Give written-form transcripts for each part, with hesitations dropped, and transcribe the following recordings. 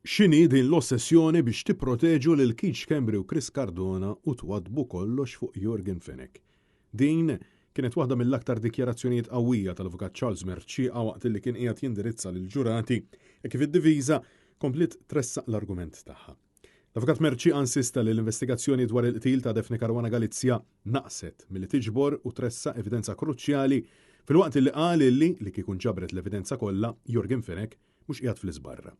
X'inhi din l-ossessjoni biex tipproteġu lil Keith Schembri u Chris Cardona u twaddbu kollox fuq Yorgen Fenech? Din kienet waħda mill-aktar dikjarazzjonijiet qawwija tal-Avukat Charles Mercieca waqt li kien qiegħed jindirizza lill-ġurati hekk kif id-difiża kompliet tressaq l-argument tagħha. L-Avukat Mercieca insista li l-investigazzjoni dwar il-qtil ta' Daphne Caruana Galizia naqset milli tiġbor u tressaq evidenza kruċjali filwaqt li qal illi li kieku nġabret l-evidenza kollha Yorgen Fenech mhux qiegħed fl-iżbarra.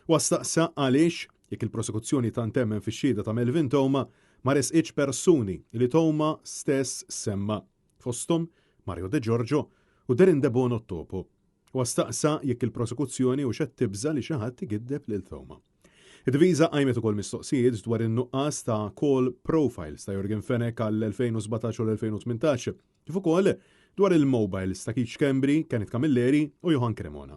Huwa staqsa għaliex, jekk il-prosekuzzjoni tant temmen fix-xhieda ta' Melvin Theuma, ma ressqitx persuni li Theuma stess semma, fosthom Mario De Giorgio u Darren Debono Topo. Huwa staqsa jekk il-prosekuzzjoni hux qed tibża' li xi ħadd igiddeb lil Theuma. Id-difiża qajmet ukoll mistoqsijiet dwar in-nuqqas ta' call profiles ta' Yorgen Fenech għall-2017 u l-2018, kif ukoll dwar il-mobiles ta' Keith Schembri, Kenneth Camilleri u Johann Cremona.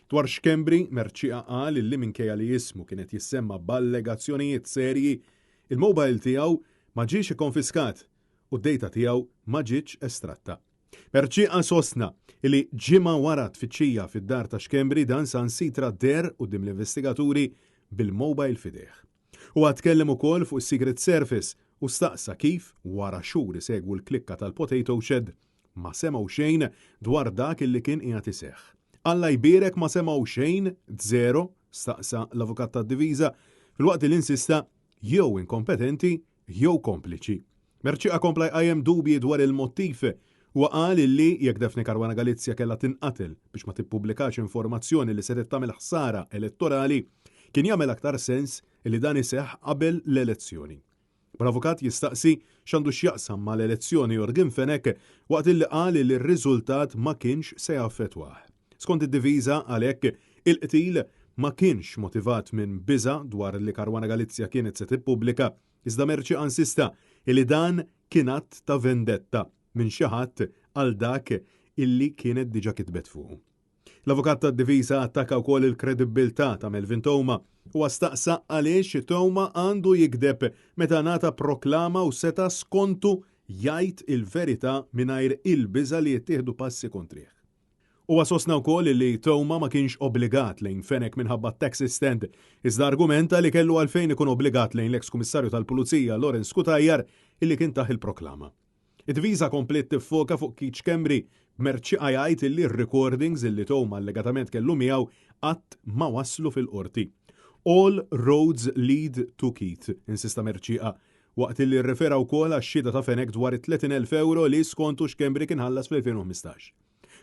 Dwar Schembri, Mercieca qal illi minkejja li ismu kien qed jissemma b'allegazzjonijiet serji, il-mobile tiegħu ma ġiex ikkonfiskat u d-data tiegħu ma ġietx estratta. Mercieca sostna illi ġimgħa wara tfittxija fid-dar ta' Schembri dan sansitra deher quddiem l-investigaturi bil-mobile f'idejh. Huwa tkellem ukoll fuq is-Secret Service u staqsa kif, wara xhur isegwu l-klikka tal-Potato Shed, ma semgħu xejn dwar dak illi kien qiegħed iseħħ. Alla jbierek ma semgħu xejn, zero? staqsa l-avukat tad-diviża, filwaqt li insista jew inkompetenti jew kompliċi. Mercieca kompla jqajjem dubji dwar il-mottiv. Huwa qal illi jekk Daphne Caruana Galizia kellha tinqatel biex ma tippubblikax informazzjoni li setgħet tagħmel ħsara elettorali, kien jagħmel aktar sens illi dan iseħħ qabel l-elezzjoni. Bl-avukat jistaqsi x'għandu x'jaqsam mal-elezzjoni Yorgen Fenech waqt illi qal li r-riżultat ma kienx se jaffettwah. Skont id-diviża, għalhekk, il-qtil ma kienx motivat minn biża' dwar li Caruana Galizia kienet se tippubblika, iżda Mercieca insista li dan kien att ta' vendetta minn xi ħadd għal dak illi kienet diġà kitbet fuqu. L-avukat tad-difiża attakka wkoll il-kredibbiltà ta' Melvin Theuma. Huwa staqsa għaliex Theuma għandu jigdeb meta ngħata proklama u seta' skontu jgħid il-verità mingħajr il-biża' li jittieħdu passi kontrih. Huwa sostna wkoll li Theuma ma kienx obbligat lejn Fenech minħabba t-taxi stand, iżda argumenta li kellu għalfejn ikun obbligat lejn l-eks Kummissarju tal-Pulizija Lawrence Cutajar illi kien tah il-proklama. Id-diviża kompliet tiffoka fuq Keith Schembri, b'Mercieca jgħid illi r-recordings illi Theuma allegatament kellu miegħu qatt ma waslu fil-Qorti. All roads lead to Keith, insista Mercieca, waqt illi rrefera wkoll għax-xhieda ta' Fenech dwar it-30,000 ewro li skontu Schembri kien ħallas fl-2015.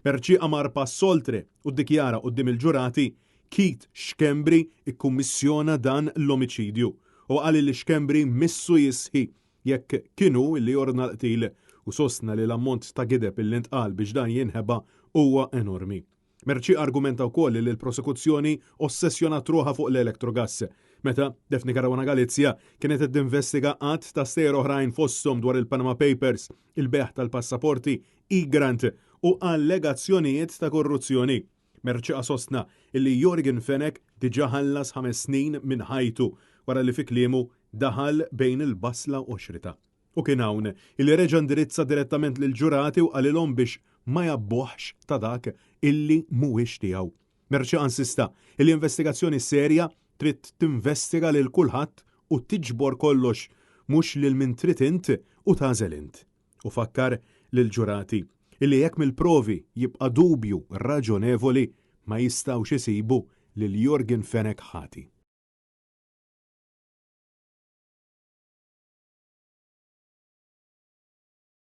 Mercieca mar pass oltre u ddikjara quddiem il-ġurati Keith Schembri ikkummissjona dan l-omiċidju. Huwa qal li Schembri missu jisħi jekk kien hu li ordna l-qtil u sostna li l-ammont ta' gideb illi ntqal biex dan jinħeba huwa enormi. Mercieca argumenta wkoll li l-prosekuzzjoni ossessjonat ruħha fuq l-Electrogas meta Daphne Caruana Galizia kienet qed tinvestiga għadd ta' stejjer oħrajn fosthom dwar il-Panama Papers, il-bejgħ tal-passaporti, Egrant u allegazzjonijiet ta' korruzzjoni. Mercieca sostna illi Yorgen Fenech diġà ħallas ħames snin minn ħajtu wara li fi kliemu daħal bejn il-basla u qoxritha. U kien hawn illi reġa' indirizza direttament lill-ġurati u qalilhom biex ma jgħabbuhx ta' dak illi mhuwiex tiegħu. Mercieca insista illi investigazzjoni serja trid tinvestiga lil kulħadd u tiġbor kollox mhux lil min trid int u tagħżel int. u fakkar lill-ġurati illi jekk mill-provi jibqa' dubju raġonevoli ma jistgħux isibu lil Yorgen Fenech ħati.